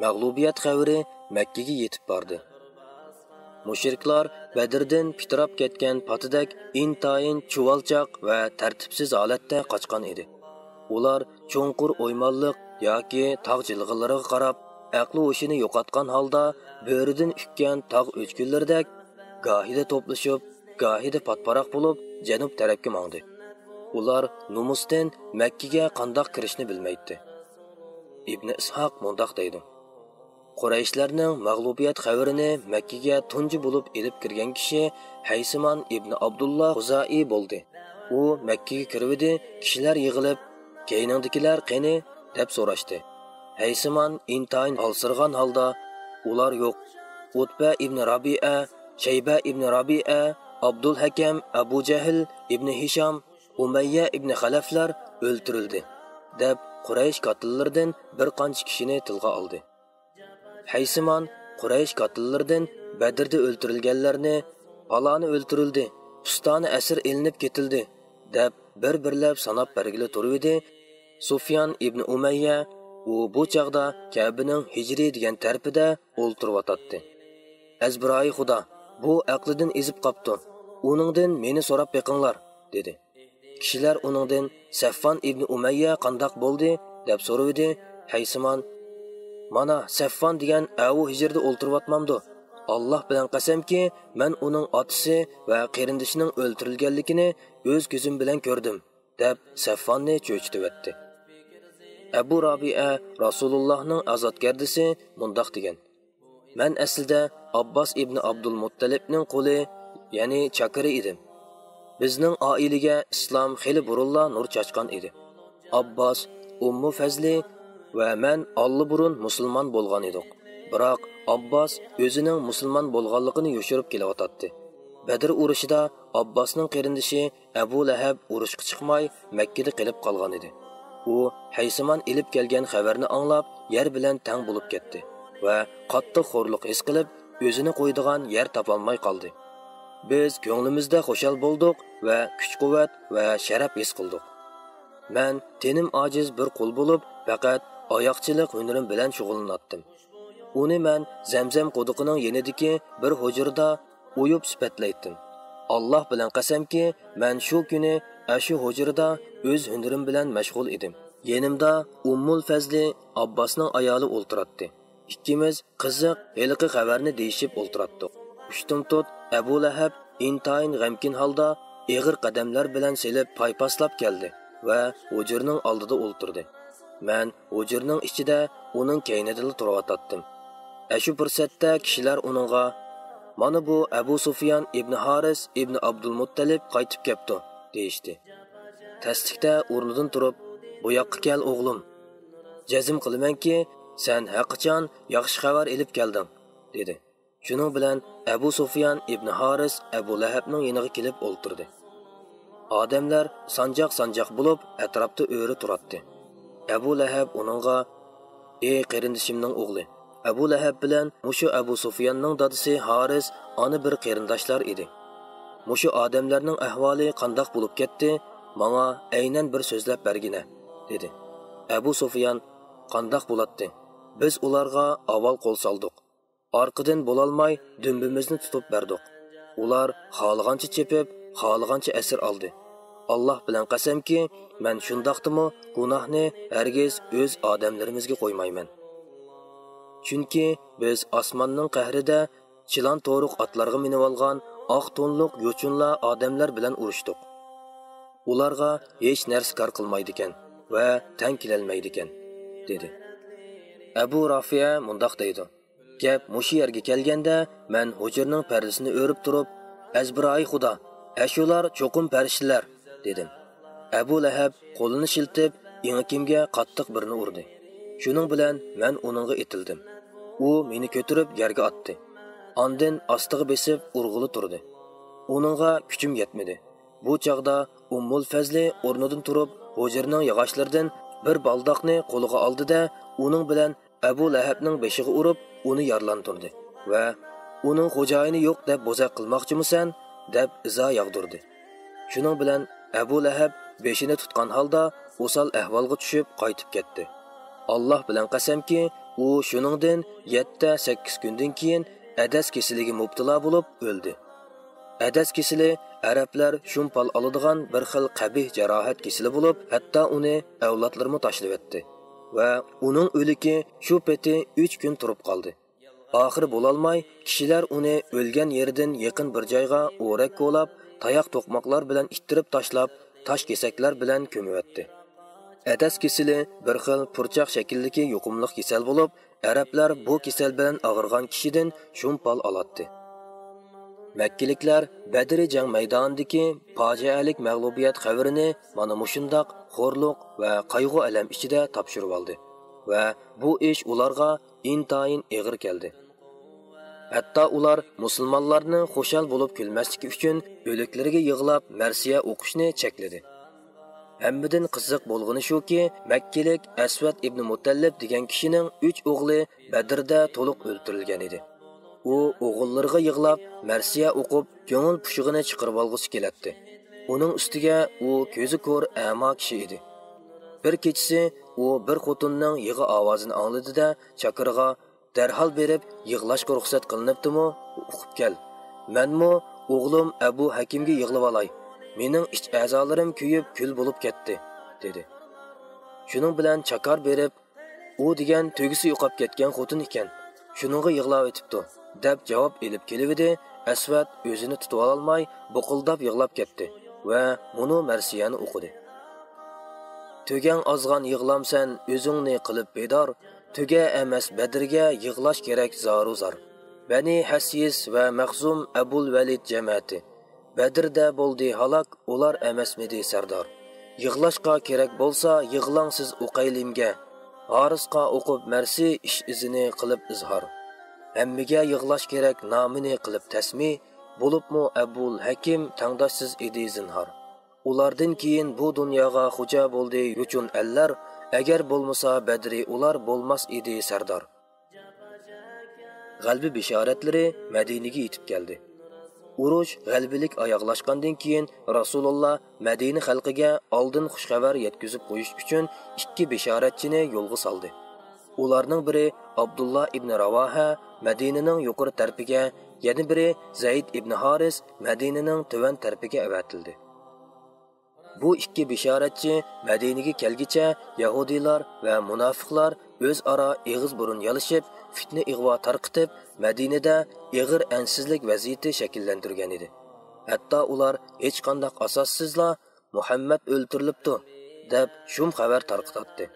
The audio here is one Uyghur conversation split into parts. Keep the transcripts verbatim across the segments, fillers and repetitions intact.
مەغلۇبىيەت خەۋىرى مەككىگە يېتىپ باردى. مۇشرىكلار بەدردىن پىتىراپ كەتكەن پاتىدەك ئىنتايىن چۇۋالچاق ۋە تەرتىپسىز ھالەتتە قاچقان ئىدى. ئۇلار چوڭقۇر ئويمانلىق ياكى تاغ جىلغىلىرىغا قاراپ، ئەقلى ھوشىنى يوقاتقان ھالدا بۆرىدىن ئۈككەن تاغ ئۆچكىلىرىدەك گاھىدا توپلىشىپ، گاھىدا پاتپاراق بولۇپ، جەنۇب تەرەپكە ماڭدى. ئۇلار نومۇستىن مەككىگە قانداق كىرىشنى بىلمەيتتى. ئىبنى ئىسھاق مۇنداق دەيدۇ: قۇرەيشلەرنىڭ مەغلۇبىيەت خەۋىرىنى مەككىگە تۇنجى بولۇپ ئېلىپ كىرگەن كىشى ھەيسىمان ئىبنى ئابدۇللا خۇزائىي بولدى. ئۇ مەككىگە كىرىۋىدى، كىشىلەر يىغىلىپ، «كەينىڭدىكىلەر قېنى؟» دەپ سوراشتى. ھەيسىمان ئىنتايىن ھالسىرىغان ھالدا، «ئۇلار يوق. ئۇتبە ئىبنى رابىئە، شەيبە ئىبنى رابىئە، ئابدۇلھەكەم، ئەبۇ جەھىل ئىبنى ھىشام، ئۇمەييە ئىبنى خەلەفلەر ئۆلتۈرۈلدى» دەپ، قۇرەيش كاتتىلىرىدىن بىر قانچە كىشىنى تىلغا ئالدى. ھەيسىمان قۇرەيش كاتتىلىرىدىن بەدىردە ئۆلتۈرۈلگەنلەرنى، «پالانى ئۆلتۈرۈلدى، پۇستانى ئەسىر ئېلىنىپ كېتىلدى» دەپ، بىر-بىرلەپ ساناپ بەرگىلى تۇرۇۋىدى. سۇفيان ئىبنى ئۇمەييە، ئۇ بۇ چاغدا كەبىنىڭ ھىجرىي دېگەن تەرىپىدە ئولتۇرۇۋاتاتتى. «ئەزبىرايى خۇدا، بۇ ئەقلىدىن ئېزىپ قاپتۇ. ئۇنىڭدىن مېنى سوراپ بېقىڭلار» دېدى. كىشىلەر ئۇنىڭدىن، «سەفۋان ئىبنى ئۇمەييە قانداق بولدى؟» دەپ سورىۋىدى. ھەيسىمان، «مانا، سەفۋان دېگەن ئەۋۇ ھىجرىدە ئولتۇرۇۋاتمامدۇ؟ ئاللاھ بىلەن قەسەمكى، مەن ئۇنىڭ ئاتىسى ۋە قېرىندىشىنىڭ ئۆلتۈرۈلگەنلىكىنى ئۆز كۆزۈم بىلەن كۆردۈم» دەپ، سەفۋاننى چۆچۈتۈۋەتتى. ئەبۇ رابىئە، رەسۇلۇللاھنىڭ ئازادگەردىسى، مۇنداق دېگەن: «مەن ئەسلىدە ئابباس ئىبنى ئابدۇلمۇتتەلىبنىڭ قۇلى، يەنى چاكىرى ئىدىم. بىزنىڭ ئائىلىگە ئىسلام خېلى بۇرۇنلا نۇر چاچقان ئىدى. ئابباس، ئۇممۇ فەزلى ۋە مەن ئاللىبۇرۇن مۇسۇلمان بولغان ئىدۇق. بىراق ئابباس ئۆزىنىڭ مۇسۇلمان بولغانلىقىنى يوشۇرۇپ كېلىۋاتاتتى. بەدر ئۇرۇشىدا ئابباسنىڭ قېرىندىشى ئەبۇ لەھەب ئۇرۇشقا چىقماي، مەككىدە قېلىپ قالغانىدى. ئۇ ھەيسىمان ئېلىپ كەلگەن خەۋەرنى ئاڭلاپ، يەر بىلەن تەڭ بولۇپ كەتتى ۋە قاتتىق خورلۇق ھېس قىلىپ، ئۆزىنى قويىدىغان يەر تاپالماي قالدى. بىز كۆڭلىمىزدە خۇشال بولدۇق ۋە كۈچ-قۇۋۋەت ۋە شەرەپ ھېس قىلدۇق. مەن تېنىم ئاجىز بىر قۇل بولۇپ، پەقەت ئاياقچىلىق ھۈنىرىم بىلەن شۇغۇللىناتتىم. ئۇنى مەن زەمزەم قۇدۇقىنىڭ يېنىدىكى بىر ھۇجرىدا ئويۇپ سۈپەتلەيتتىم. ئاللاھ بىلەن قەسەمكى، مەن شۇ كۈنى ئەشۇ ھۇجرىدا ئۆز ھۈنىرىم بىلەن مەشغۇل ئىدىم. يېنىمدا ئۇممۇل فەزلى، ئابباسنىڭ ئايالى ئولتۇراتتى. ئىككىمىز قىزىق ھېلىقى خەۋەرنى دېيىشىپ ئولتۇراتتۇق. ئۇشتۇمتۇت ئەبۇ لەھەب ئىنتايىن غەمكىن ھالدا ئېغىر قەدەملەر بىلەن سېلىپ پايپاسلاپ كەلدى ۋە ھۇجرىنىڭ ئالدىدا ئولتۇردى. مەن ھۇجرىنىڭ ئىچىدە ئۇنىڭ كەينىدىلا تۇرۇۋاتاتتىم. ئەشۇ پۇرسەتتە كىشىلەر ئۇنىڭغا، «مانا بۇ ئەبۇ سۇفيان ئىبنى ھارىس ئىبنى ئابدۇلمۇتتەلىپ قايتىپ كەپتۇ» دېيىشتى. تەسلىكتە ئورنىدىن تۇرۇپ، «بۇ ياققا كەل، ئوغلۇم. جەزم قىلىمەنكى، سەن ھەقىچان ياخشى خەۋەر ئېلىپ كەلدىڭ» دېدى. شۇنىڭ بىلەن ئەبۇ سۇفيان ئىبنى ھارىس ئەبۇ لەھەبنىڭ يېنىغا كېلىپ ئولتۇردى. ئادەملەر سانجاق-سانجاق بولۇپ ئەتراپتا ئۆرە تۇراتتى. ئەبۇ لەھەب ئۇنىڭغا، «ئى قېرىندىشىمنىڭ ئوغلى، ئەبۇ لەھەب بىلەن مۇشۇ ئەبۇ سۇفياننىڭ دادىسى ھارىس ئانا بىر قېرىنداشلار ئىدى. مۇشۇ ئادەملەرنىڭ ئەھۋالى قانداق بولۇپ كەتتى؟ ماڭا ئەينەن بىر سۆزلەپ بەرگىنە» دېدى. ئەبۇ سۇفيان، «قانداق بولاتتى؟ بىز ئۇلارغا ئاۋۋال قول سالدۇق. ئارقىدىن بولالماي دۈمبىمىزنى تۇتۇپ بەردۇق. ئۇلار خالىغانچە چېپىپ، خالىغانچە ئەسىر ئالدى. ئاللاھ بىلەن قەسەمكى، مەن شۇنداقتىمۇ گۇناھنى ھەرگىز ئۆز ئادەملىرىمىزگە قويمايمەن. چۈنكى بىز ئاسماننىڭ قەھرىدە چىلان تورۇق ئاتلارغا مىنىۋالغان ئاق تونلۇق يوچۇنلا ئادەملەر بىلەن ئۇرۇشتۇق. ئۇلارغا ھېچ نەرسە كار قىلمايدىكەن ۋە تەڭ كېلەلمەيدىكەن» دېدى. ئەبۇ رافىئە مۇنداق دەيدۇ: «گەپ مۇشۇ يەرگە كەلگەندە، مەن ھۇجرىنىڭ پەردىسىنى ئۆرۈپ تۇرۇپ، 'ئەزبىرايى خۇدا، ئەشۇلار چوقۇم پەرىشتىلەر!' دېدىم.» ئەبۇ لەھەب قولىنى شىلتىپ، ئېڭىكىمگە قاتتىق بىرنى ئۇردى. شۇنىڭ بىلەن مەن ئۇنىڭغا ئېتىلدىم. ئۇ مېنى كۆتۈرۈپ يەرگە ئاتتى. ئاندىن ئاستىغا بېسىپ ئۇرغىلى تۇردى. ئۇنىڭغا كۈچۈم يەتمىدى. بۇ چاغدا ئۇممۇل فەزلى ئورنىدىن تۇرۇپ، ھۇجرىنىڭ ياغاچلىرىدىن بىر بالداقنى قولىغا ئالدى-دە، ئۇنىڭ بىلەن ئەبۇ لەھەبنىڭ بېشىغا ئۇرۇپ، ئۇنى يارىلاندۇردى ۋە، «ئۇنىڭ خوجايىنى يوق دەپ بوزەك قىلماقچىمۇسەن؟» دەپ ئىزا ياغدۇردى. شۇنىڭ بىلەن ئەبۇ لەھەب بېشىنى تۇتقان ھالدا ئوسال ئەھۋالغا چۈشۈپ قايتىپ كەتتى. ئاللاھ بىلەن قەسەمكى، ئۇ شۇنىڭدىن يەتتە-سەككىز كۈندىن كېيىن ئەدەس كېسىلىگە مۇپتىلا بولۇپ ئۆلدى. ئەدەس كېسىلى ئەرەبلەر شۇمپال ئالىدىغان بىر خىل قەبىھ جاراھەت كېسىلى بولۇپ، ھەتتا ئۇنى ئەۋلادلىرىمۇ تاشلىۋەتتى ۋە ئۇنىڭ ئۆلۈكى شۇ پېتى ئۈچ كۈن تۇرۇپ قالدى. ئاخىرى بولالماي، كىشىلەر ئۇنى ئۆلگەن يېرىدىن يېقىن بىر جايغا ئورەك كولاپ، تاياق توقماقلار بىلەن ئىتتىرىپ تاشلاپ، تاش كېسەكلەر بىلەن كۆمۈۋەتتى. ئەدەس كېسىلى بىر خىل پۇرچاق شەكىلدىكى يۇقۇملۇق كېسەل بولۇپ، ئەرەبلەر بۇ كېسەل بىلەن ئاغرىغان كىشىدىن شۇمپال ئالاتتى. مەككىلىكلەر بەدرى جەڭ مەيدانىدىكى پاجىئەلىك مەغلۇبىيەت خەۋىرىنى مانا مۇشۇنداق خورلۇق ۋە قايغۇ-ئەلەم ئىچىدە تاپشۇرۇۋالدى ۋە بۇ ئىش ئۇلارغا ئىنتايىن ئېغىر كەلدى. ھەتتا ئۇلار مۇسۇلمانلارنىڭ خۇشال بولۇپ كۈلمەسلىكى ئۈچۈن ئۆلۈكلىرىگە يىغلاپ مەرسىيە ئوقۇشنى چەكلىدى. ھەممىدىن قىزىق بولغىنى شۇكى، مەككىلىك ئەسۋەد ئىبنى مۇتەللىپ دېگەن كىشىنىڭ ئۈچ ئوغلى بەدىردە تولۇق ئۆلتۈرۈلگەن ئىدى. ئۇ ئوغۇللىرىغا يىغلاپ، مەرسىيە ئوقۇپ، كۆڭۈل پۇشۇقىنى چىقىرىۋالغۇسى كېلەتتى. ئۇنىڭ ئۈستىگە ئۇ كۆزى كور ئەما كىشى ئىدى. بىر كېچىسى ئۇ بىر خوتۇننىڭ يىغا ئاۋازىنى ئاڭلىدى-دە، چاكىرىغا، «دەرھال بېرىپ يىغلاشقا رۇخسەت قىلىنىپتىمۇ؟ ئۇقۇپ كەل. مەنمۇ ئوغلۇم ئەبۇ ھەكىمگە يىغلىۋالاي. مېنىڭ ئىچ ئەزالىرىم كۆيۈپ كۈل بولۇپ كەتتى» دېدى. شۇنىڭ بىلەن چاكار بېرىپ، «ئۇ دېگەن تۆگىسى يوقاپ كەتكەن خوتۇن ئىكەن، شۇنىڭغا يىغلاۋېتىپتۇ» دەپ جاۋاب ئېلىپ كېلىۋىدى. ئەسۋەد ئۆزىنى تۇتۇۋالالماي بۇقۇلداپ يىغلاپ كەتتى ۋە مۇنۇ مەرسىيەنى ئوقۇدى. تۆگەڭ ئازغان يىغلامسەن ئۆزۈڭنى قىلىپ بىدار، تۆگە ئەمەس بەدرىگە يىغلاش كېرەك زارۇ زار. بەنى ھەسيىس ۋە مەخزۇم ئەبۇل ۋەلىد جەمەتى، بەدرىدە بولدى ھالاك، ئۇلار ئەمەسمىدى سەردار؟ يىغلاشقا كېرەك بولسا يىغلاڭ سىز ئۇقەيلىمگە، ھارىسقا ئوقۇپ مەرسى ئىش ئىزىنى قىلىپ ئىزھار. ھەممىگە يىغلاش كېرەك نامىنى قىلىپ تەسمى، بولۇپمۇ ئەبۇل ھەكىم تەڭداشسىز ئىدى زىنھار. ئۇلاردىن كېيىن بۇ دۇنياغا خوجا بولدى يوچۇن ئەللەر، ئەگەر بولمىسا بەدرى ئۇلار بولماس ئىدى سەردار. غەلىبە بېشارەتلىرى مەدىنىگە يېتىپ كەلدى. ئۇرۇش غەلىبىلىك ئاياغلاشقاندىن كېيىن رەسۇلۇللا مەدىنە خەلقىگە ئالدىن خۇش خەۋەر يەتكۈزۈپ قويۇش ئۈچۈن ئىككى بېشارەتچىنى يولغا سالدى. ئۇلارنىڭ بىرى ئابدۇللا ئىبنى راۋاھە مەدىنىنىڭ يۇقىرى تەرىپىگە، يەنە بىرى زەيد ئىبنى ھارىس مەدىنىنىڭ تۆۋەن تەرىپىگە ئەۋەتىلدى. بۇ ئىككى بېشارەتچى مەدىنىگە كەلگىچە يەھۇدىيلار ۋە مۇناپىقلار ئۆزئارا ئېغىز بۇرۇن يالىشىپ، فىتنە ئىغۋا تارقىتىپ، مەدىنىدە ئېغىر ئەنسىزلىك ۋەزىيىتى شەكىللەندۈرگەن ئىدى. ھەتتا ئۇلار ھېچقانداق ئاساسسىزلا، «مۇھەممەد ئۆلتۈرۈلۈپتۇ» دەپ شۇم خەۋەر تارقىتاتتى.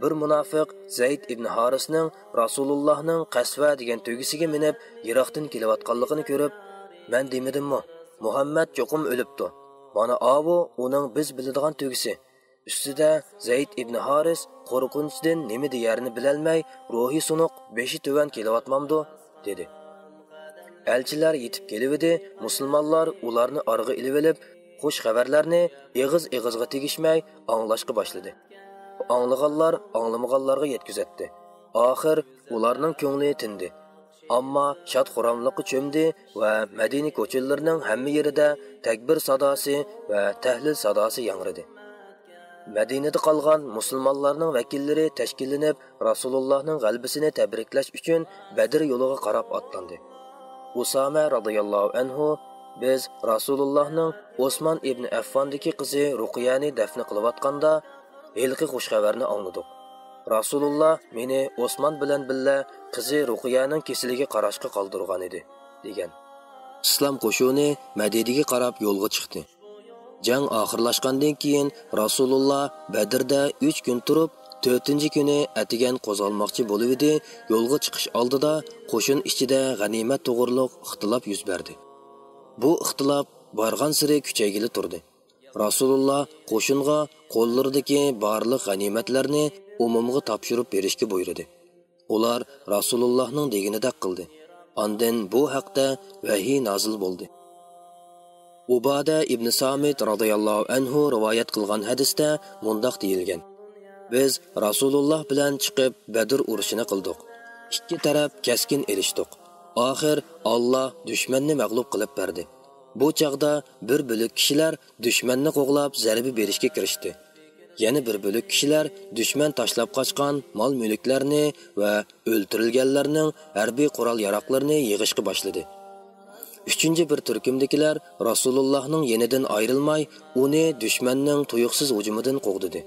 بىر مۇناپىق زەيد ئىبنى ھارىسنىڭ رەسۇلۇللاھنىڭ قەسۋە دېگەن تۆگىسىگە مىنىپ يىراقتىن كېلىۋاتقانلىقىنى كۆرۈپ، «مەن دېمىدىممۇ، مۇھەممەد چوقۇم ئۆلۈپتۇ. مانا ئاۋۇ ئۇنىڭ بىز بىلىدىغان تۆگىسى. ئۈستىدە زەيد ئىبنى ھارىس قورقۇنچتىن نېمە دېيەرنى بىلەلمەي، روھى سۇنۇق، بېشى تۆۋەن كېلىۋاتمامدۇ؟» دېدى. ئەلچىلەر يېتىپ كېلىۋىدى، مۇسۇلمانلار ئۇلارنى ئارىغا ئېلىۋېلىپ، خۇش خەۋەرلەرنى ئېغىز-ئېغىزغا تېگىشمەي ئاڭلاشقا باشلىدى. ئاڭلىغانلار ئاڭلىمىغانلارغا يەتكۈزەتتى. ئاخىر ئۇلارنىڭ كۆڭلى تىندى. ئامما شاد-خۇراملىققا چۆمدى ۋە مەدىنە كوچىلىرىنىڭ ھەممە يېرىدە تەكبىر ساداسى ۋە تەھلىل ساداسى ياڭرىدى. مەدىنىدە قالغان مۇسۇلمانلارنىڭ ۋەكىللىرى تەشكىللىنىپ، رەسۇلۇللاھنىڭ غەلىبىسىنى تەبرىكلەش ئۈچۈن بەدر يولىغا قاراپ ئاتلاندى. ئۇسامە رازىياللاھۇ ئەنھۇ، بىز رەسۇلۇللاھنىڭ ئوسمان ئىبنى ئەففاندىكى قىزى رۇقىيەنى دەفنە قىلىۋاتقاندا، ھېلىقى خۇش خەۋەرنى ئاڭلىدۇق. رەسۇلۇللا مېنى ئوسمان بىلەن بىللە قىزى رۇقىيەنىڭ كېسىلىگە قاراشقا قالدۇرغانىدى، دېگەن. ئىسلام قوشۇنى مەدىنىگە قاراپ يولغا چىقتى. جەڭ ئاخىرلاشقاندىن كېيىن، رەسۇلۇللا بەدىردە ئۈچ كۈن تۇرۇپ، تۆتىنچى كۈنى ئەتىگەن قوزغالماقچى بولۇۋىدى، يولغا چىقىش ئالدىدا قوشۇن ئىچىدە غەنىيمەت توغرۇلۇق ئىختىلاپ يۈز بەردى. بۇ ئىختىلاپ بارغانسېرى كۈچەيگىلى تۇردى. رەسۇلۇللا قوشۇنغا قوللىرىدىكى بارلىق غەنىيمەتلەرنى ئومۇمغا تاپشۇرۇپ بېرىشكە بۇيرۇدى. ئۇلار رەسۇلۇللاھنىڭ دېگىنىدەك قىلدى. ئاندىن بۇ ھەقتە ۋەھىي نازىل بولدى. ئۇبادە ئىبنى سامىت رازىياللاھۇ ئەنھۇ رىۋايەت قىلغان ھەدىستە مۇنداق دېيىلگەن: «بىز رەسۇلۇللاھ بىلەن چىقىپ بەدر ئۇرۇشىنى قىلدۇق. ئىككى تەرەپ كەسكىن ئېلىشتۇق. ئاخىر ئاللاھ دۈشمەننى مەغلۇپ قىلىپ بەردى. بۇ چاغدا بىر بۆلەك كىشىلەر دۈشمەننى قوغلاپ زەربە بېرىشكە كىرىشتى. يەنە بىر بۆلەك كىشىلەر دۈشمەن تاشلاپ قاچقان مال-مۈلۈكلەرنى ۋە ئۆلتۈرۈلگەنلەرنىڭ ھەربىي قورال-ياراغلىرىنى يىغىشقا باشلىدى. ئۈچىنچى بىر تۈركۈمدىكىلەر رەسۇلۇللاھنىڭ يېنىدىن ئايرىلماي، ئۇنى دۈشمەننىڭ تۇيۇقسىز ھۇجۇمىدىن قوغدىدى.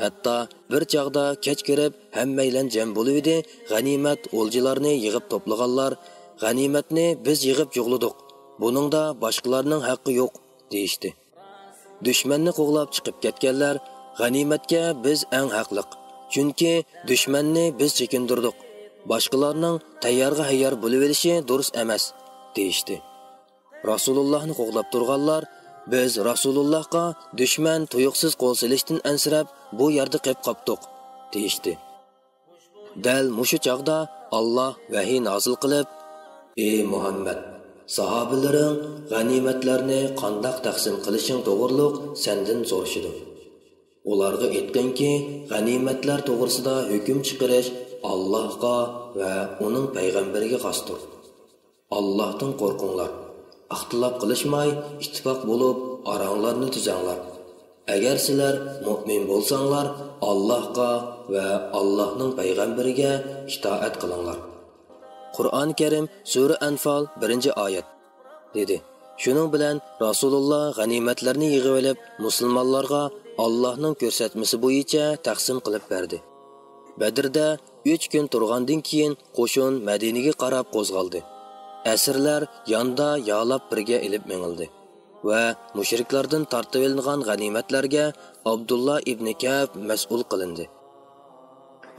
ھەتتا بىر چاغدا كەچ كىرىپ، ھەممەيلەن جەم بولۇۋىدى، غەنىيمەت ئولجىلارنى يىغىپ توپلىغانلار، «غەنىيمەتنى بىز يىغىپ جۇغلىدۇق، بۇنىڭدا باشقىلارنىڭ ھەققى يوق» دېيىشتى. دۈشمەننى قوغلاپ چىقىپ كەتكەنلەر، «غەنىيمەتكە بىز ئەڭ ھەقلىق، چۈنكى دۈشمەننى بىز چېكىندۈردۇق، باشقىلارنىڭ تەييارغا ھەييار بولۇۋېلىشى دۇرۇس ئەمەس» دېيىشتى. رەسۇلۇللاھنى قوغلاپ تۇرغانلار، «بىز رەسۇلۇللاھقا دۈشمەن تۇيۇقسىز قول سېلىشتىن ئەنسىرەپ، بۇ يەردە قېپ قاپتۇق» دېيىشتى. دەل مۇشۇ چاغدا ئاللاھ ۋەھىي نازىل قىلىپ، «ئى مۇھەممەد، ساھابىلىرىڭ غەنىيمەتلەرنى قانداق تەقسىم قىلىشىڭ توغرۇلۇق سەندىن سورىشىدۇ. ئۇلارغا ئېيتقىنكى، غەنىيمەتلەر توغرىسىدا ھۆكۈم چىقىرىش ئاللاھقا ۋە ئۇنىڭ پەيغەمبىرىگە خاستۇر. ئاللاھتىن قورقۇڭلار، ئىختىلاپ قىلىشماي، ئىتتىپاق بولۇپ، ئاراڭلارنى تۈزەڭلار. ئەگەر سىلەر مۆمىن بولساڭلار، ئاللاھقا ۋە ئاللاھنىڭ پەيغەمبىرىگە ئىتائەت قىلىڭلار.» قۇرئان كەرىم، سۈرە ئەنفال، بىرىنچى ئايەت، دېدى. شۇنىڭ بىلەن رەسۇلۇللا غەنىيمەتلەرنى يىغىۋېلىپ، مۇسۇلمانلارغا ئاللاھنىڭ كۆرسەتمىسى بويىچە تەقسىم قىلىپ بەردى. بەدرىدە ئۈچ كۈن تۇرغاندىن كېيىن، قوشۇن مەدىنىگە قاراپ قوزغالدى. ئەسىرلەر ياندا يالاپ بىرگە ئېلىپ مېڭىلدى ۋە مۇشرىكلاردىن تارتىۋېلىنغان غەنىيمەتلەرگە ئابدۇللا ئىبنى كەئب مەسئۇل قىلىندى.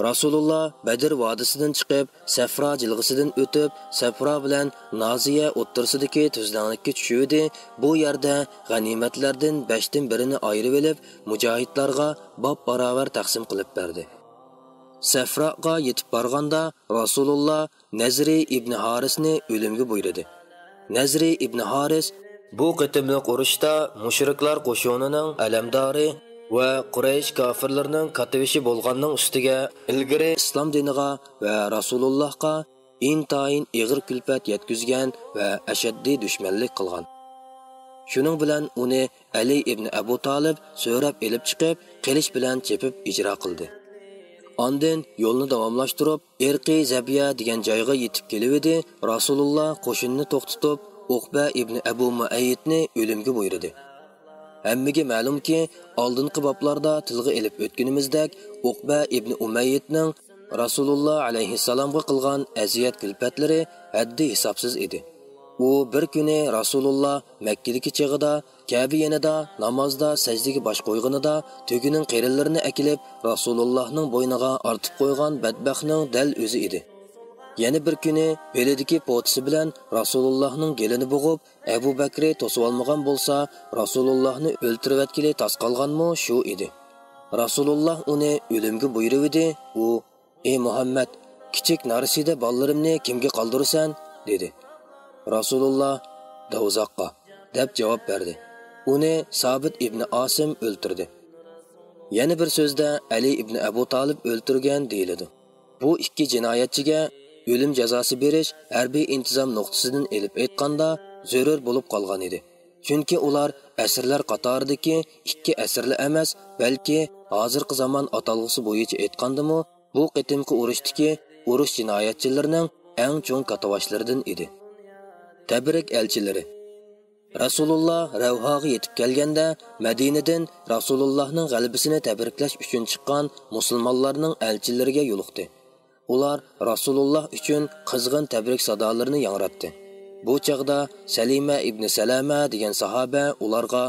رەسۇلۇللا بەدر ۋادىسىدىن چىقىپ، سەفرا جىلغىسىدىن ئۆتۈپ، سەفرا بىلەن نازىيە ئوتتۇرىسىدىكى تۈزلەڭلىككە چۈشۈۋىدى. بۇ يەردە غەنىيمەتلەردىن بەشتىن بىرىنى ئايرىۋېلىپ، مۇجاھىدلارغا باپباراۋەر تەقسىم قىلىپ بەردى. سەفراغا يېتىپ بارغاندا، رەسۇلۇللا نەزرى ئىبنى ھارىسنى ئۆلۈمگە بۇيرۇدى. نەزرى ئىبنى ھارىس بۇ قېتىملىق ئۇرۇشتا مۇشرىكلار قوشۇنىنىڭ ئەلەمدارى ۋە قۇرەيش كاپىرلىرىنىڭ كاتتىبېشى بولغاننىڭ ئۈستىگە، ئىلگىرى ئىسلام دىنىغا ۋە رەسۇلۇللاھقا ئىنتايىن ئېغىر كۈلپەت يەتكۈزگەن ۋە ئەشەددىي دۈشمەنلىك قىلغان. شۇنىڭ بىلەن ئۇنى ئەلى ئىبنى ئەبۇ تالىپ سۆرەپ ئېلىپ چىقىپ، قىلىچ بىلەن چېپىپ ئىجرا قىلدى. ئاندىن يولنى داۋاملاشتۇرۇپ، ئىرقى زەبيە دېگەن جايغا يېتىپ كېلىۋىدى. رەسۇلۇللا قوشۇننى توختىتىپ، ئۇقبە ئىبنى ئەبۇ مۇئەييىدنى ئۆلۈمگە بۇيرۇدى. ھەممىگە مەلۇمكى، ئالدىنقى بابلاردا تىلغا ئېلىپ ئۆتكىنىمىزدەك، ئۇقبە ئىبنى ئۇمەييىدنىڭ رەسۇلۇللا ئەلەيھىسسالامغا قىلغان ئەزىيەت-كۈلپەتلىرى ھەددى-ھېسابسىز ئىدى. ئۇ بىر كۈنى رەسۇلۇللا مەككىدىكى چېغىدا، كەبە يېنىدا نامازدا سەجدىگە باش قويغىنىدا، تۆگىنىڭ قېرىنلىرىنى ئەكېلىپ، رەسۇلۇللانىڭ بوينىغا ئارتىپ قويغان بەتبەختنىڭ دەل ئۆزى ئىدى. يەنە بىر كۈنى بېلىدىكى پوتىسى بىلەن رەسۇلۇللانىڭ گېلىنى بوغۇپ، ئەبۇ بەكرى توسۇۋالمىغان بولسا، رەسۇلۇللانى ئۆلتۈرۈۋەتكىلى تاس قالغانمۇ شۇ ئىدى. رەسۇلۇللا ئۇنى ئۆلۈمگە بۇيرۇۋىدى. ئۇ، «ئى مۇھەممەد، كىچىك نارسىدە بالىلىرىمنى كىمگە قالدۇرىسەن؟» دېدى. رەسۇلۇللا، «دوزاخقا» دەپ جاۋاب بەردى. ئۇنى سابىت ئىبنى ئاسىم ئۆلتۈردى. يەنە بىر سۆزدە ئەلى ئىبنى ئەبۇ تالىپ ئۆلتۈرگەن دېيىلىدۇ. بۇ ئىككى جىنايەتچىگە ئۆلۈم جازاسى بېرىش ھەربىي ئىنتىزام نۇقتىسىدىن ئېلىپ ئېيتقاندا زۆرۈر بولۇپ قالغان ئىدى. چۈنكى ئۇلار ئەسىرلەر قاتارىدىكى ئىككى ئەسىرلا ئەمەس، بەلكى ھازىرقى زامان ئاتالغۇسى بويىچە ئېيتقاندىمۇ، بۇ قېتىمقى ئۇرۇشتىكى ئۇرۇش جىنايەتچىلىرىنىڭ ئەڭ چوڭ كاتتىباشلىرىدىن ئىدى. تەبرىك ئەلچىلىرى. رەسۇلۇللا رەۋھاغا يېتىپ كەلگەندە، مەدىنىدىن رەسۇلۇللانىڭ غەلىبىسىنى تەبرىكلەش ئۈچۈن چىققان مۇسۇلمانلارنىڭ ئەلچىلىرىگە يولۇقتى. ئۇلار رەسۇلۇللا ئۈچۈن قىزغىن تەبرىك سادالىرىنى ياڭراتتى. بۇ چاغدا سەلىمە ئىبنى سەلەمە دېگەن ساھابە ئۇلارغا،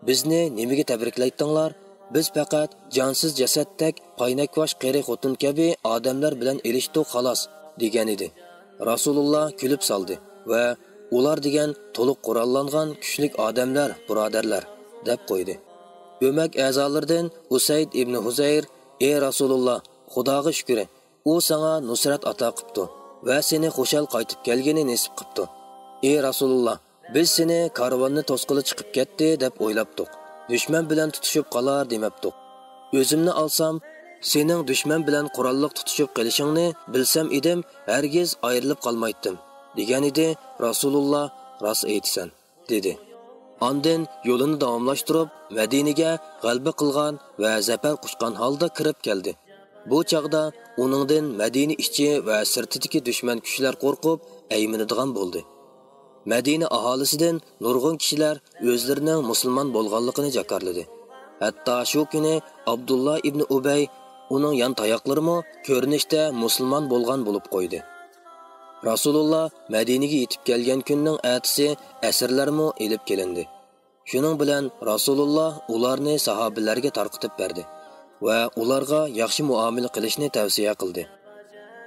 «بىزنى نېمىگە تەبرىكلەيتتىڭلار؟ بىز پەقەت جانسىز جەسەتتەك قاينەكۋاش قېرى خوتۇن كەبى ئادەملەر بىلەن ئېلىشتۇق، خالاس» دېگەنىدى. رەسۇلۇللا كۈلۈپ سالدى ۋە، «ئۇلار دېگەن تولۇق قوراللانغان كۈچلۈك ئادەملەر، بۇرادەرلەر» دەپ قويدى. ئۆمەك ئەزالىرىدىن ئۇسەيد ئىبنى ھۇزەير، «ئى رەسۇلۇللا، خۇداغا شۈكرى، ئۇ ساڭا نۇسرەت ئاتا قىپتۇ ۋە سېنى خۇشال قايتىپ كەلگىنى نېسىپ قىپتۇ. ئى رەسۇلۇللا، بىز سېنى كارۋاننى توسقىلى چىقىپ كەتتى دەپ ئويلاپتۇق. دۈشمەن بىلەن تۇتۇشۇپ قالار دېمەپتۇق. ئۆزۈمنى ئالسام، سېنىڭ دۈشمەن بىلەن قوراللىق تۇتۇشۇپ قېلىشىڭنى بىلسەم ئىدىم، ھەرگىز ئايرىلىپ قالمايتتىم» دېگەنىدى. رەسۇلۇللا، «راست ئېيتىسەن» دېدى. ئاندىن يولىنى داۋاملاشتۇرۇپ، مەدىنىگە غەلىبە قىلغان ۋە زەپەر قۇچقان ھالدا كىرىپ كەلدى. بۇ چاغدا ئۇنىڭدىن مەدىنە ئىچى ۋە سىرتىدىكى دۈشمەن كۈچلەر قورقۇپ، ئەيمىنىدىغان بولدى. مەدىنە ئاھالىسىدىن نۇرغۇن كىشىلەر ئۆزلىرىنىڭ مۇسۇلمان بولغانلىقىنى جاكارلىدى. ھەتتا شۇ كۈنى ئابدۇللا ئىبنى ئۇبەي، ئۇنىڭ يان تاياقلىرىمۇ كۆرۈنۈشتە مۇسۇلمان بولغان بولۇپ قويدى. رەسۇلۇللا مەدىنىگە يېتىپ كەلگەن كۈننىڭ ئەتىسى ئەسىرلەرمۇ ئېلىپ كېلىندى. شۇنىڭ بىلەن رەسۇلۇللا ئۇلارنى ساھابىلەرگە تارقىتىپ بەردى ۋە ئۇلارغا ياخشى مۇئامىلە قىلىشنى تەۋسىيە قىلدى.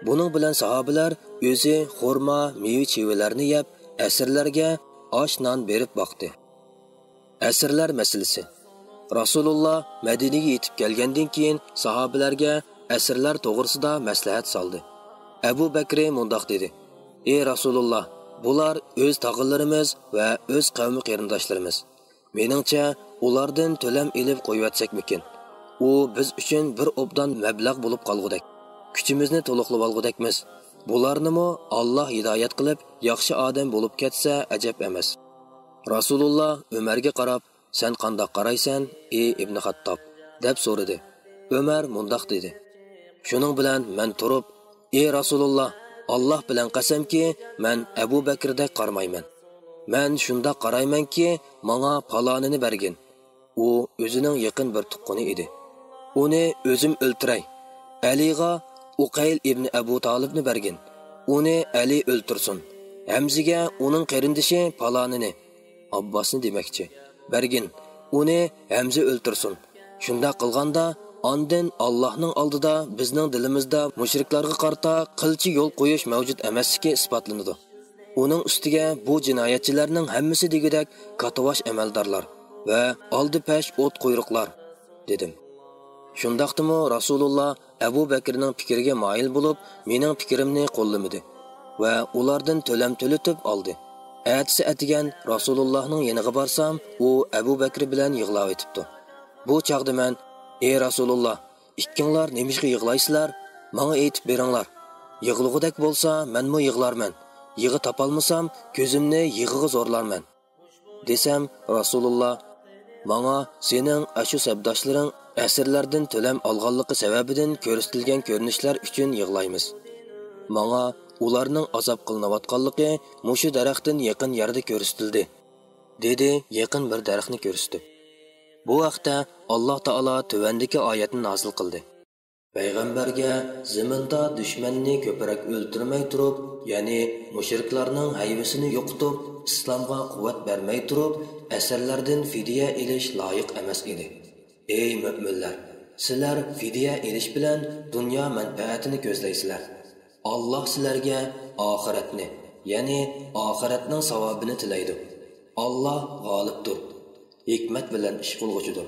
بۇنىڭ بىلەن ساھابىلەر ئۆزى خورما، مېۋە-چېۋىلەرنى يەپ، ئەسىرلەرگە ئاش-نان بېرىپ باقتى. ئەسىرلەر مەسىلىسى. رەسۇلۇللا مەدىنىگە يېتىپ كەلگەندىن كېيىن ساھابىلەرگە ئەسىرلەر توغرىسىدا مەسلىھەت سالدى. ئەبۇ بەكرى مۇنداق دېدى: «ئى رەسۇلۇللا، بۇلار ئۆز تاغىلىرىمىز ۋە ئۆز قەۋمى قېرىنداشلىرىمىز. مېنىڭچە، ئۇلاردىن تۆلەم ئېلىپ قويۇۋەتسەكمىكىن؟ ئۇ بىز ئۈچۈن بىر ئوبدان مەبلەغ بولۇپ قالغۇدەك. كۈچىمىزنى تولۇقلىۋالغۇدەكمىز. بۇلارنىمۇ ئاللا ھىدايەت قىلىپ، ياخشى ئادەم بولۇپ كەتسە ئەجەب ئەمەس.» رەسۇلۇللا ئۆمەرگە قاراپ، «سەن قانداق قارايسەن، ئى ئىبنى خەتتاب؟» دەپ سورىدى. ئۆمەر مۇنداق دېدى: «شۇنىڭ بىلەن مەن تۇرۇپ، ئى رەسۇلۇللا، ئاللا بىلەن قەسەمكى، مەن ئەبۇ بەكرىدەك قارىمايمەن. مەن شۇنداق قارايمەنكى، ماڭا پالانىنى بەرگىن.» ئۇ ئۆزىنىڭ يېقىن بىر تۇغقىنى ئىدى. «ئۇنى ئۆزۈم ئۆلتۈرەي. ئەلىغا ئۇقەيل ئىبنى ئەبۇ تالىپنى بەرگىن. ئۇنى ئەلى ئۆلتۈرسۇن. ھەمزىگە ئۇنىڭ قېرىندىشى پالانىنى، ئابباسنى دېمەكچى، بەرگىن. ئۇنى ھەمزە ئۆلتۈرسۇن. شۇنداق قىلغاندا، ئاندىن ئاللاھنىڭ ئالدىدا بىزنىڭ دىلىمىزدا مۇشرىكلارغا قارىتا قىلچە يول قويۇش مەۋجۇت ئەمەسلىكى ئىسپاتلىنىدۇ. ئۇنىڭ ئۈستىگە بۇ جىنايەتچىلەرنىڭ ھەممىسى دېگۈدەك كاتتىباش ئەمەلدارلار ۋە ئالدى پەش ئوت قۇيرۇقلار» دېدىم. شۇنداقتىمۇ رەسۇلۇللا ئەبۇ بەكرىنىڭ پىكرىگە مايىل بولۇپ، مېنىڭ پىكرىمنى قوللىمىدى ۋە ئۇلاردىن تۆلەم تۆلىتىپ ئالدى. ئەتىسى ئەتىگەن رەسۇلۇللاھنىڭ يېنىغا بارسام، ئۇ ئەبۇ بەكرى بىلەن يىغلاۋېتىپتۇ. بۇ چاغدا مەن: «ئى رەسۇلۇللا، ئىككىڭلار نېمىشقا يىغلايسىلەر؟ ماڭا ئېيتىپ بېرىڭلار. يىغلىغۇدەك بولسا، مەنمۇ يىغلارمەن. يىغا تاپالمىسام، كۆزۈمنى يىغىغا زورلارمەن.» دېسەم، رەسۇلۇللا: «ماڭا سېنىڭ ئاشۇ سەپداشلىرىڭ ئەسىرلەردىن تۆلەم ئالغانلىقى سەۋەبىدىن كۆرسىتىلگەن كۆرۈنۈشلەر ئۈچۈن يىغلايمىز. ماڭا ئۇلارنىڭ ئازاب قىلىنىۋاتقانلىقى مۇشۇ دەرەختىن يېقىن يەردە كۆرسىتىلدى»، دېدى يېقىن بىر دەرەخنى كۆرسىتىپ. بۇ ھەقتە ئاللا تائالا تۆۋەندىكى ئايەتنى نازىل قىلدى. پەيغەمبەرگە زېمىندا دۈشمەننى كۆپرەك ئۆلتۈرمەي تۇرۇپ، يەنى مۇشرىكلارنىڭ ھەيۋىسىنى يوقىتىپ، ئىسلامغا قۇۋۋەت بەرمەي تۇرۇپ، ئەسىرلەردىن فىدىيە ئېلىش لايىق ئەمەس ئىدى. ئەي مۆمىنلەر! سىلەر فىدىيە ئېلىش بىلەن دۇنيا مەنپەئەتىنى كۆزلەيسىلەر. ئاللا سىلەرگە ئاخىرەتنى، يەنى ئاخىرەتنىڭ ساۋابىنى تىلەيدۇ. ئاللا غالىبتۇر، ھېكمەت بىلەن ئىش قىلغۇچىدۇر.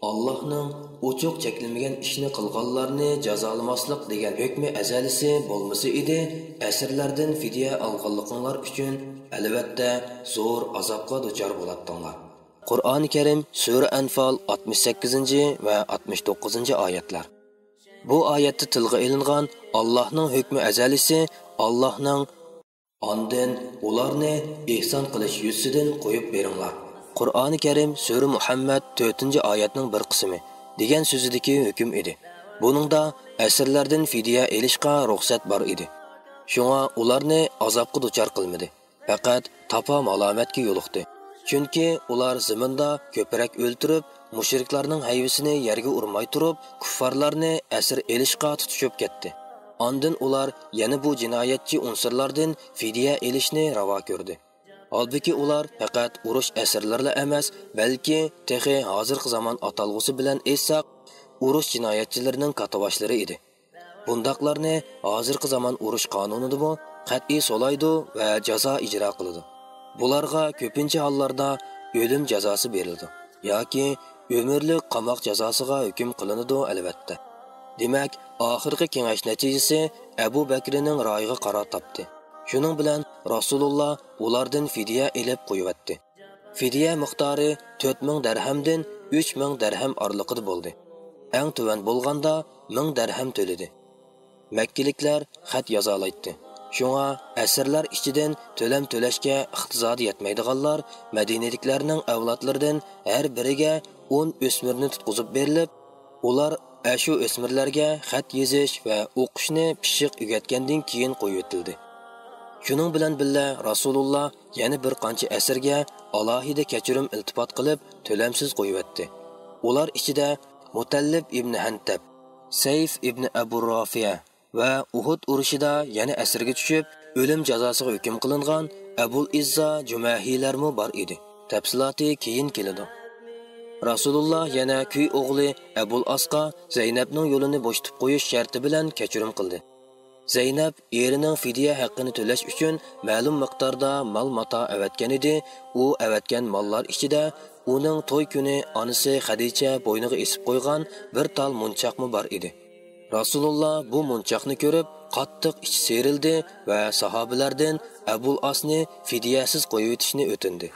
ئاللانىڭ ئوچۇق چەكلىمىگەن ئىشنى قىلغانلارنى جازالىماسلىق دېگەن ھۆكمى ئەزەلىسى بولمىسا ئىدى، ئەسىرلەردىن فىدىيە ئالغانلىقىڭلار ئۈچۈن ئەلۋەتتە زور ئازابقا دۇچار بولاتتىڭلار. قۇرئانى كەرىم، سۈرە ئەنفال، ئاتمىش سەككىزىنچى ۋە ئاتمىش توققۇزىنچى ئايەتلەر. بۇ ئايەتتە تىلغا ئېلىنغان ئاللانىڭ ھۆكمى ئەزەلىسى، ئاللانىڭ «ئاندىن ئۇلارنى ئېھسان قىلىش يۈزىسىدىن قويۇپ بېرىڭلار»، قۇرئانى كەرىم، سۈرە مۇھەممەد، تۆتىنچى ئايەتنىڭ بىر قىسمى، دېگەن سۆزىدىكى ھۆكۈم ئىدى. بۇنىڭدا ئەسىرلەردىن فىدىيە ئېلىشقا رۇخسەت بار ئىدى. شۇڭا ئۇلارنى ئازابقا دۇچار قىلمىدى. پەقەت تاپا مالامەتكە يولۇقتى. چۈنكى ئۇلار زېمىندا كۆپرەك ئۆلتۈرۈپ، مۇشرىكلارنىڭ ھەيۋىسىنى يەرگە ئۇرماي تۇرۇپ، كۇففارلارنى ئەسىر ئېلىشقا تۇتۇشۇپ كەتتى. ئاندىن ئۇلار يەنە بۇ جىنايەتچى ئۇنسۇرلاردىن فىدىيە ئېلىشنى راۋا كۆردى. ھالبۇكى، ئۇلار پەقەت ئۇرۇش ئەسىرلىرىلا ئەمەس، بەلكى تېخى ھازىرقى زامان ئاتالغۇسى بىلەن ئېيتساق، ئۇرۇش جىنايەتچىلىرىنىڭ كاتتىباشلىرى ئىدى. بۇنداقلارنى ھازىرقى زامان ئۇرۇش قانۇنىدىمۇ قەتئىي سولايدۇ ۋە جازا ئىجرا قىلىدۇ. بۇلارغا كۆپىنچە ھاللاردا ئۆلۈم جازاسى بېرىلىدۇ ياكى ئۆمۈرلۈك قاماق جازاسىغا ھۆكۈم قىلىنىدۇ، ئەلۋەتتە. دېمەك، ئاخىرقى كېڭەش نەتىجىسى ئەبۇ بەكرىنىڭ رايىغا قارار تاپتى. شۇنىڭ بىلەن رەسۇلۇللا ئۇلاردىن فىدىيە ئېلىپ قويۇۋەتتى. فىدىيە مىقدارى تۆت مىڭ دەرھەمدىن ئۈچ مىڭ دەرھەم ئارىلىقىدا بولدى. ئەڭ تۆۋەن بولغاندا مىڭ دەرھەم تۆلىدى. مەككىلىكلەر خەت يازالايتتى. شۇڭا ئەسىرلەر ئىچىدىن تۆلەم تۆلەشكە ئىقتىسادى يەتمەيدىغانلار مەدىنىدىكىلەرنىڭ ئەۋلادلىرىدىن ھەر بىرىگە ئون ئۆسمۈرنى تۇتقۇزۇپ بېرىلىپ، ئۇلار ئەشۇ ئۆسمۈرلەرگە خەت يېزىش ۋە ئوقۇشنى پىششىق ئۆگەتكەندىن كېيىن قويۇۋېتىلدى. شۇنىڭ بىلەن بىللە، رەسۇلۇللا يەنە بىر قانچە ئەسىرگە ئالاھىدە كەچۈرۈم ئىلتىپات قىلىپ، تۆلەمسىز قويۇۋەتتى. ئۇلار ئىچىدە مۇتەللىپ ئىبنى ھەنتەب، سەيف ئىبنى ئەبۇ رافىيە ۋە ئۇھۇد ئۇرۇشىدا يەنە ئەسىرگە چۈشۈپ، ئۆلۈم جازاسىغا ھۆكۈم قىلىنغان ئەبۇل ئىززا جۇمەھىلەرمۇ بار ئىدى. تەپسىلاتى كېيىن كېلىدۇ. رەسۇلۇللا يەنە كۈي ئوغلى ئەبۇل ئاسقا زەينەپنىڭ يولىنى بوشىتىپ قويۇش شەرتى بىلەن كەچۈرۈم قىلدى. زەينەپ ئېرىنىڭ فىدىيە ھەققىنى تۆلەش ئۈچۈن مەلۇم مىقداردا مال-ماتا ئەۋەتكەن ئىدى. ئۇ ئەۋەتكەن ماللار ئىچىدە ئۇنىڭ توي كۈنى ئانىسى خەدىچە بوينىغا ئېسىپ قويغان بىر تال مونچاقمۇ بار ئىدى. رەسۇلۇللا بۇ مونچاقنى كۆرۈپ، قاتتىق ئىچى سىيرىلدى ۋە ساھابىلەردىن ئەبۇل ئاسنى فىدىيەسىز قويۇۋېتىشنى ئۆتۈندى.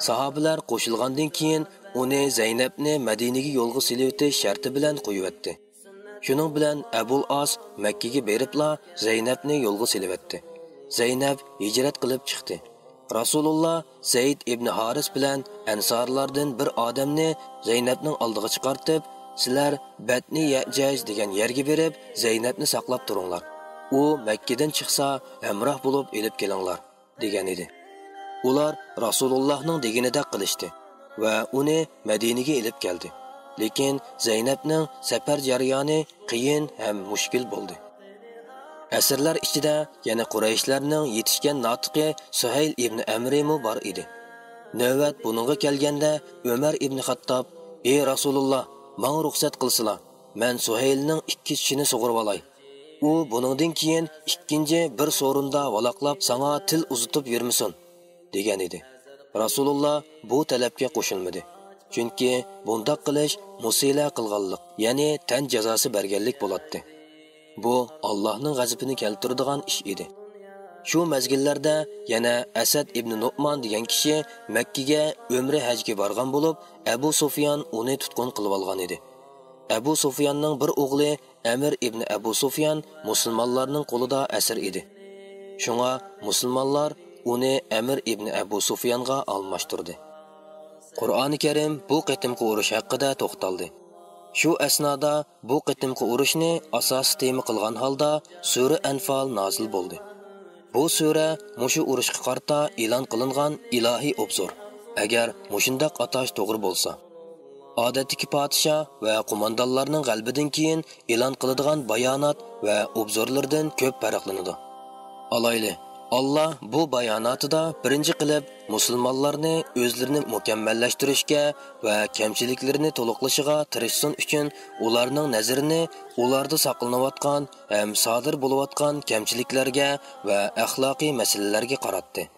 ساھابىلەر قوشۇلغاندىن كېيىن، ئۇنى زەينەپنى مەدىنىگە يولغا سېلىۋېتىش شەرتى بىلەن قويۇۋەتتى. شۇنىڭ بىلەن ئەبۇل ئاس مەككىگە بېرىپلا زەينەپنى يولغا سېلىۋەتتى. زەينەپ ھىجرەت قىلىپ چىقتى. رەسۇلۇللا زەيد ئىبنى ھارىس بىلەن ئەنسارلاردىن بىر ئادەمنى زەينەپنىڭ ئالدىغا چىقارتىپ، «سىلەر بەتنى يەجەج دېگەن يەرگە بېرىپ، زەينەپنى ساقلاپ تۇرۇڭلار. ئۇ مەككىدىن چىقسا، ھەمراھ بولۇپ ئېلىپ كېلىڭلار» دېگەن ئىدى. ئۇلار رەسۇلۇللاھنىڭ دېگىنىدەك قىلىشتى ۋە ئۇنى مەدىنىگە ئېلىپ كەلدى. لېكىن زەينەپنىڭ سەپەر جەريانى قىيىن ھەم مۈشكۈل بولدى. ئەسىرلەر ئىچىدە يەنە قۇرەيشلەرنىڭ يېتىشكەن ناتىقى سۇھەيل ئىبنى ئەمرىمۇ بار ئىدى. نۆۋەت بۇنىڭغا كەلگەندە، ئۆمەر ئىبنى خەتتاب، «ئى رەسۇلۇللا، ماڭا رۇخسەت قىلسىلا، مەن سۇھەيلنىڭ ئىككى چىشىنى سۇغۇرۇۋالاي. ئۇ بۇنىڭدىن كېيىن ئىككىنچى بىر سورۇندا ۋالاقلاپ ساڭا تىل ئۇزىتىپ يۈرمىسۇن» دېگەن ئىدى. رەسۇلۇللا بۇ تەلەپكە قوشۇلمىدى. چۈنكى بۇنداق قىلىش مۇسىلە قىلغانلىق، يەنى تەن جازاسى بەرگەنلىك بولاتتى. بۇ ئاللاھنىڭ غەزىپىنى كەلتۈرىدىغان ئىش ئىدى. شۇ مەزگىللەردە يەنە ئەسەد ئىبنى نۇئمان دېگەن كىشى مەككىگە ئۆمرە ھەجگە بارغان بولۇپ، ئەبۇ سۇفيان ئۇنى تۇتقۇن قىلىۋالغان ئىدى. ئەبۇ سۇفياننىڭ بىر ئوغلى ئەمىر ئىبنى ئەبۇ سۇفيان مۇسۇلمانلارنىڭ قولىدا ئەسىر ئىدى. شۇڭا مۇسۇلمانلار ئۇنى ئەمىر ئىبنى ئەبۇ سۇفيانغا ئالماشتۇردى. قۇرئانى كەرىم بۇ قېتىمقى ئۇرۇش ھەققىدە توختالدى. شۇ ئەسنادا بۇ قېتىمقى ئۇرۇشنى ئاساسىي تېما قىلغان ھالدا سۈرە ئەنفال نازىل بولدى. بۇ سۈرە مۇشۇ ئۇرۇشقا قارىتا ئېلان قىلىنغان ئىلاھىي ئوبزور، ئەگەر مۇشۇنداق ئاتاش توغرا بولسا. ئادەتتىكى پادىشاھ ۋە قوماندانلارنىڭ غەلىبىدىن كېيىن ئېلان قىلىدىغان بايانات ۋە ئوبزورلىرىدىن كۆپ پەرقلىنىدۇ. ئالايلى، ئاللا بۇ باياناتىدا بىرىنچى قىلىپ مۇسۇلمانلارنى ئۆزلىرىنى مۇكەممەللەشتۈرۈشكە ۋە كەمچىلىكلىرىنى تولۇقلىشىغا تىرىشسۇن ئۈچۈن ئۇلارنىڭ نەزىرىنى ئۇلاردا ساقلىنىۋاتقان ھەم سادىر بولۇۋاتقان كەمچىلىكلەرگە ۋە ئەخلاقىي مەسىلىلەرگە قاراتتى.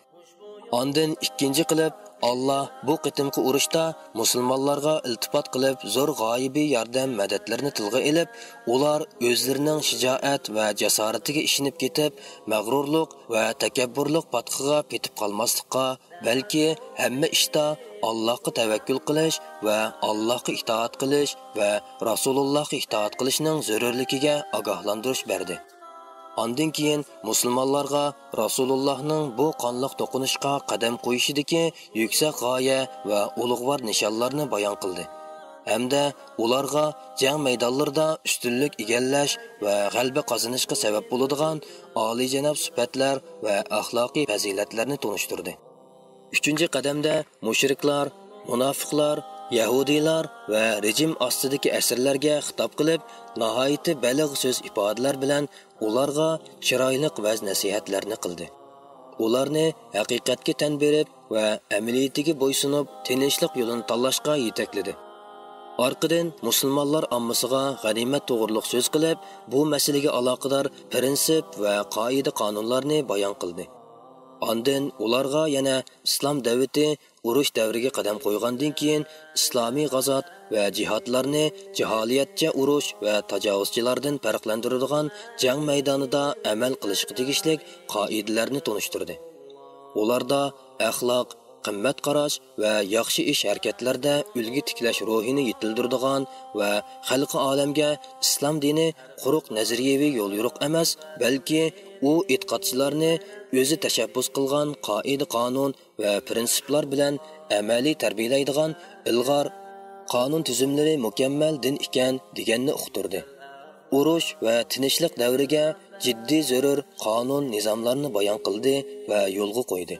ئاندىن ئىككىنچى قىلىپ، ئاللا بۇ قېتىمقى ئۇرۇشتا مۇسۇلمانلارغا ئىلتىپات قىلىپ، زور غايىبى ياردەم مەدەتلىرىنى تىلغا ئېلىپ، ئۇلار ئۆزلىرىنىڭ شىجائەت ۋە جاسارىتىگە ئىشىنىپ كېتىپ، مەغرۇرلۇق ۋە تەكەببۇرلۇق پاتقىغا پېتىپ قالماسلىققا، بەلكى ھەممە ئىشتا ئاللاھقا تەۋەككۈل قىلىش ۋە ئاللاھقا ئىتائەت قىلىش ۋە رەسۇلۇللاھقا ئىتائەت قىلىشنىڭ زۆرۈرلۈكىگە ئاگاھلاندۇرۇش بەردى. ئاندىن كېيىن مۇسۇلمانلارغا رەسۇلۇللاھنىڭ بۇ قانلىق توقۇنۇشقا قەدەم قويۇشىدىكى يۈكسەك غايە ۋە ئۇلۇغۋار نىشانلارنى بايان قىلدى ھەمدە ئۇلارغا جەڭ مەيدانلىرىدا ئۈستۈنلۈك ئىگىلەش ۋە غەلىبە قازىنىشقا سەۋەب بولىدىغان ئالىيجاناب سۈپەتلەر ۋە ئەخلاقىي پەزىلەتلەرنى تونۇشتۇردى. ئۈچىنچى قەدەمدە مۇشرىكلار، مۇناپىقلار، يەھۇدىيلار ۋە رېجىم ئاستىدىكى ئەسىرلەرگە خىتاب قىلىپ، ناھايىتى بەلىغ سۆز ئىپادىلەر بىلەن ئۇلارغا چىرايلىق ۋەز-نەسىھەتلەرنى قىلدى. ئۇلارنى ھەقىقەتكە تەن بېرىپ ۋە ئەمەلىيىتىگە بويسۇنۇپ، تىنچلىق يولىنى تاللاشقا يېتەكلىدى. ئارقىدىن مۇسۇلمانلار ئاممىسىغا غەنىيمەت توغرۇلۇق سۆز قىلىپ، بۇ مەسىلىگە ئالاقىدار پىرىنسىپ ۋە قائىدە-قانۇنلارنى بايان قىلدى. ئاندىن ئۇلارغا يەنە ئىسلام دەۋىتى ئۇرۇش دەۋرىگە قەدەم قويغاندىن كېيىن، ئىسلامىي غازات ۋە جىھادلارنى جاھالىيەتچە ئۇرۇش ۋە تاجاۋۇزچىلاردىن پەرقلەندۈرىدىغان جەڭ مەيدانىدا ئەمەل قىلىشقا تېگىشلىك قائىدىلەرنى تونۇشتۇردى. ئۇلاردا ئەخلاق، قىممەت قاراش ۋە ياخشى ئىش ھەرىكەتلەردە ئۈلگە تىكلەش روھىنى يېتىلدۈرىدىغان ۋە خەلقى ئالەمگە ئىسلام دىنى قۇرۇق نەزەرىيەۋى يوليورۇق ئەمەس، بەلكى ئۇ ئېتىقادچىلارنى ئۆزى تەشەببۇس قىلغان قائىدە-قانۇن ۋە پىرىنسىپلار بىلەن ئەمەلىي تەربىيەلەيدىغان ئىلغار قانۇن تۈزۈملىرى مۇكەممەل دىن ئىكەن، دېگەننى ئۇقتۇردى. ئۇرۇش ۋە تىنچلىق دەۋرىگە جىددىي زۆرۈر قانۇن نىزاملارنى بايان قىلدى ۋە يولغا قويدى.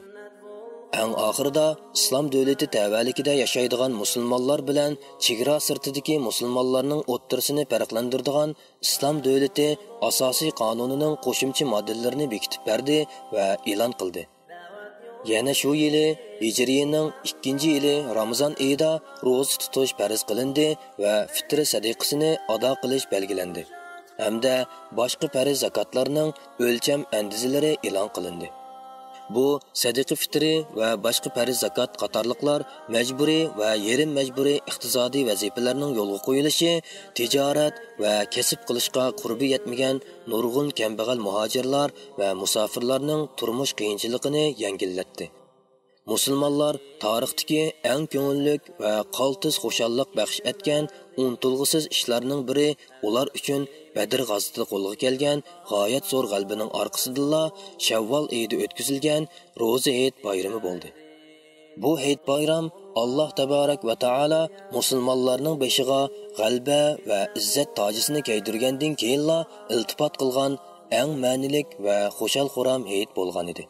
ئەڭ ئاخىرىدا ئىسلام دۆلىتى تەۋەلىكىدە ياشايدىغان مۇسۇلمانلار بىلەن چېگرا سىرتىدىكى مۇسۇلمانلارنىڭ ئوتتۇرىسىنى پەرقلەندۈرىدىغان ئىسلام دۆلىتى ئاساسىي قانۇنىنىڭ قوشۇمچە ماددىلىرىنى بېكىتىپ بەردى ۋە ئېلان قىلدى. يەنە شۇ يىلى ھىجرىيىنىڭ ئىككىنچى يىلى رامىزان ئېيىدا روزا تۇتۇش پەرز قىلىندى ۋە فىترە سەدىقىسىنى ئادا قىلىش بەلگىلەندى ھەمدە باشقا پەرز زاكاتلارنىڭ ئۆلچەم ئەندىزىلىرى ئېلان قىلىندى. بۇ سەدىقە فىترى ۋە باشقا پەرز زاكات قاتارلىقلار مەجبۇرىي ۋە يېرىم مەجبۇرىي ئىقتىسادىي ۋەزىپىلەرنىڭ يولغا قويۇلۇشى تىجارەت ۋە كەسىپ قىلىشقا قۇربى يەتمىگەن نۇرغۇن كەمبەغەل مۇھاجىرلار ۋە مۇساپىرلارنىڭ تۇرمۇش قىيىنچىلىقىنى يەڭگىللەتتى. مۇسۇلمانلار تارىختىكى ئەڭ كۆڭۈللۈك ۋە قالتىس خۇشاللىق بەخش ئەتكەن ئۇنتۇلغۇسىز ئىشلارنىڭ بىرى ئۇلار ئۈچۈن بەدر غازىتىدە قولغا كەلگەن غايەت زور غەلىبىنىڭ ئارقىسىدىنلا شەۋۋال ئېيىدا ئۆتكۈزۈلگەن روزا ھېيت بايرىمى بولدى. بۇ ھېيت بايرام ئاللاھ تەبارەك ۋە تائالا مۇسۇلمانلارنىڭ بېشىغا غەلىبە ۋە ئىززەت تاجىسىنى كىيدۈرگەندىن كېيىنلا ئىلتىپات قىلغان ئەڭ مەنىلىك ۋە خۇشال-خۇرام ھېيت بولغانىدى.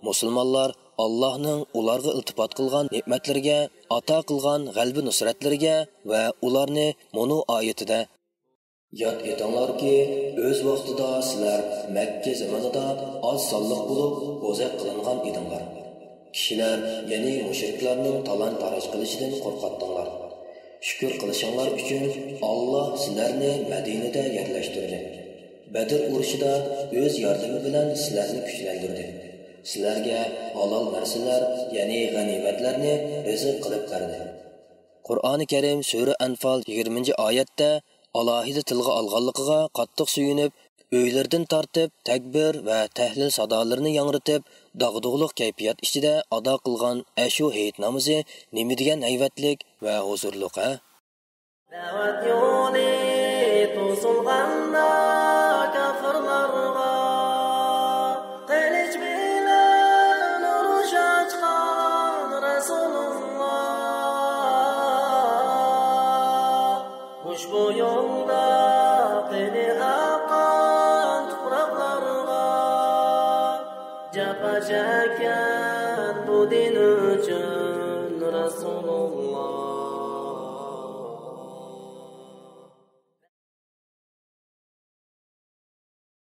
مۇسۇلمانلار ئاللاھنىڭ ئۇلارغا ئىلتىپات قىلغان نېمەتلىرىگە، ئاتا قىلغان غەلىبە-نۇسرەتلىرىگە ۋە ئۇلارنى مۇنۇ ئايىتىدە ياد ئېتىڭلاركى، ئۆز ۋاقتىدا سىلەر مەككە زېمىنىدا ئاز سانلىق بولۇپ بوزەك قىلىنغان ئىدىڭلار. كىشىلەر، يەنى مۇشرىكلارنىڭ تالان-تاراج قىلىشىدىن قورقاتتىڭلار. شۈكۈر قىلىشىڭلار ئۈچۈن ئاللاھ سىلەرنى مەدىنىدە يەرلەشتۈردى. بەدر ئۇرۇشىدا ئۆز ياردىمى بىلەن سىلەرنى كۈچلەندۈردى. سىلەرگە ھالال نەرسىلەر، يەنى غەنىيمەتلەرنى رىزىق قىلىپ بەردى. قۇرئانى كەرىم سۈرە ئەنفال يىگىرمىنچى ئايەتتە ئالاھىدە تىلغا ئالغانلىقىغا قاتتىق سۆيۈنۈپ، ئۆيلىرىدىن تارتىپ تەكبىر ۋە تەھلىل سادالىرىنى ياڭرىتىپ، داغدۇغىلىق كەيپىيات ئىچىدە ئادا قىلغان ئەشۇ ھېيت نامىزى نېمىدېگەن ھەيۋەتلىك ۋە ھۇزۇرلۇق، ھە؟ دەۋەت يولى توسۇلغاندا كاپىرلارغا، قىلىچ بىلەن ئۇرۇش ئاچقان رەسۇلۇللا. ئۇشبۇ يولدا قېنى ئاققان تۇپراقلارغا، جاپا چەككەن بۇ دىن ئۈچۈن رەسۇلۇللا.